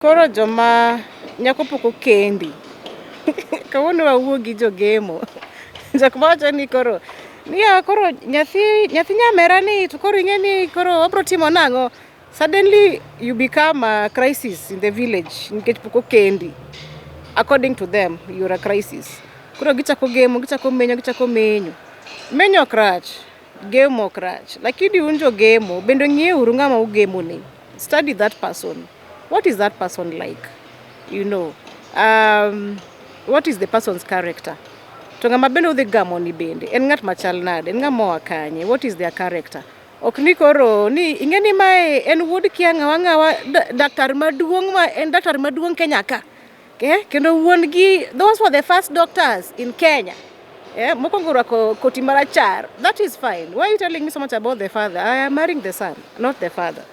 Koro joma nyako pok okendi, kawuono wawuo gi jogemo. Jok mawacho ni koro niya koro nyathi nyamera ni to koro ing'e ni koro wabro timo nang'o? Suddenly you become a crisis in the village nikech pok okendi. According to them, you're a crisis. Koro gichako gemo, gichako menyo, gichako menyo. Menyo ok rach, gemo ok rach. Lakini un jogemo, bende ng'iyeuru ng'ama ugemo ni. Study that person. What is that person like? What is the person's character? To ng'ama bende udhi gamo ni bende en ng'at machal nade? En ng'ama oa kanye? What is their character? Ok ni koro ni ing'e ni mae en wuod kia ng'awa ng'awa daktar maduong' ma en daktar maduong' Kenya ka. Okay? Kendo wuon gi, those were the first doctors in Kenya. Yeah, mokwongo rwako koti marachar. That is fine. Why are you telling me so much about the father? I am marrying the son, not the father.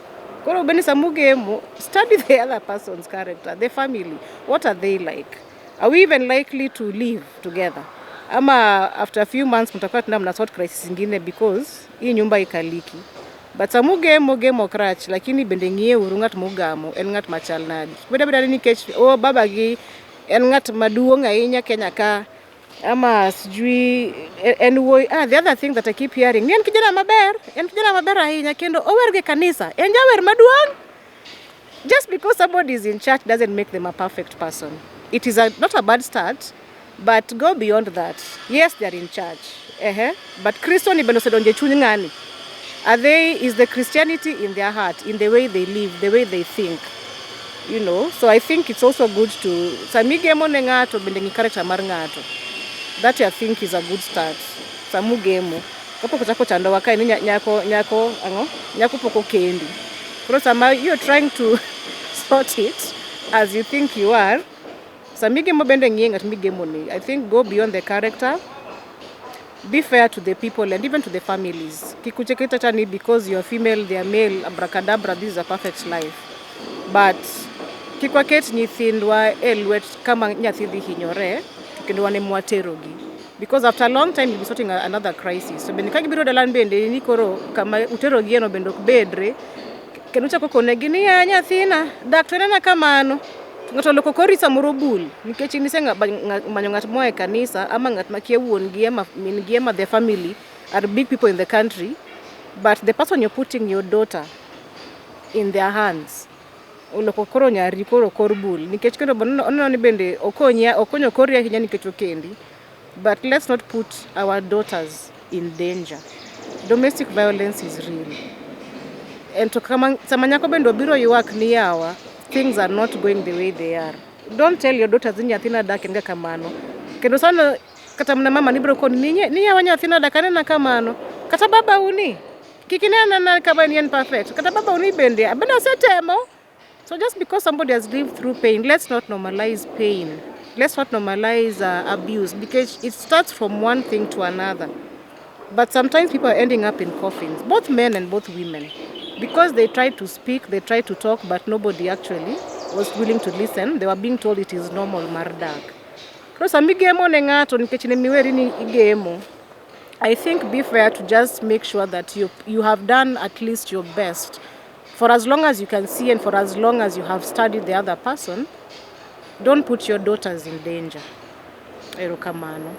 Koro bende samugemo, study the other person's character, the family. What are they like? Are we even likely to live together? Ama after a few months mtakuwa tena mna sort crisis ingine because hii nyumba ikaliki. But samugemo, gemo ok rach, lakini bende ng'iye uru ng'at mugamo en ng'at machal nade. Beda beda ni nikech oh baba gi en ng'at maduong' ahinya Kenya ka, ama sijui en wuoyi. Ah, the other thing that I keep hearing ni en kijana maber, en kijana maber ahinya kendo ower gi kanisa, en jawer maduong'. Just because somebody is in church doesn't make them a perfect person. It is not a bad start, but go beyond that. Yes, they are in church, but Kristo ni bende osedonjo e chuny ng'ani. Is the Christianity in their heart, in the way they live, the way they think? So I think it's also good to samigemo ne ng'ato bende ng'i character mar ng'ato. That I think is a good start. Samugemo kapok ochako chandowa kae ni nyako ang'o? Nyako pok okendi. Koro sama you're trying to sort it as you think you are, samigemo bende ng'iye ng'at migemo ni. I think go beyond the character. Be fair to the people and even to the families. Kik ucheke ni because you're female, they are male, abracadabra, this is a perfect life. But kik waket nyithindwa e lwet kama nyathi dhi hinyore, to kendo wan ema waterogi. Because after a long time you'll be sorting another crisis. So bende ka gibiro dala bende ni koro kama uterogi eno bende ok bedre. Kendo uchako konegi ni ya nyathina, dak to inena kamano. To ng'ato oloko kori samoro bul nikech in ise manyo ng'at moa e kanisa ama ng'at makia wuon gi ama min gi ama the family are big people in the country, but the person you're putting your daughter in their hands oloko koro nyari koro kor bul nikech kendo oneno ni bende okonyi okonyo kori ahinya nikech okendi. But let's not put our daughters in danger. Domestic violence is real. And to kama sama nyako bende obiro ywak ni yawa, things are not going the way they are. Don't tell your daughters ni nyathina dak en ga kamano. Kendo sana kata mana mama ni biro koni ni yawa nyathina dak anena kamano. Kata baba uni kik inena kama ni en perfect. Kata baba uni bende bende osetemo. So just because somebody has lived through pain, let's not normalize pain. Let's not normalize abuse, because it starts from one thing to another. But sometimes people are ending up in coffins, both men and both women, because they tried to speak, they tried to talk, but nobody actually was willing to listen. They were being told it is normal mar dak. Koro sama igemo ne ng'ato nikech ne miweri ni igemo, I think be fair to just make sure that you have done at least your best. For as long as you can see and for as long as you have studied the other person, don't put your daughters in danger. Erokamano.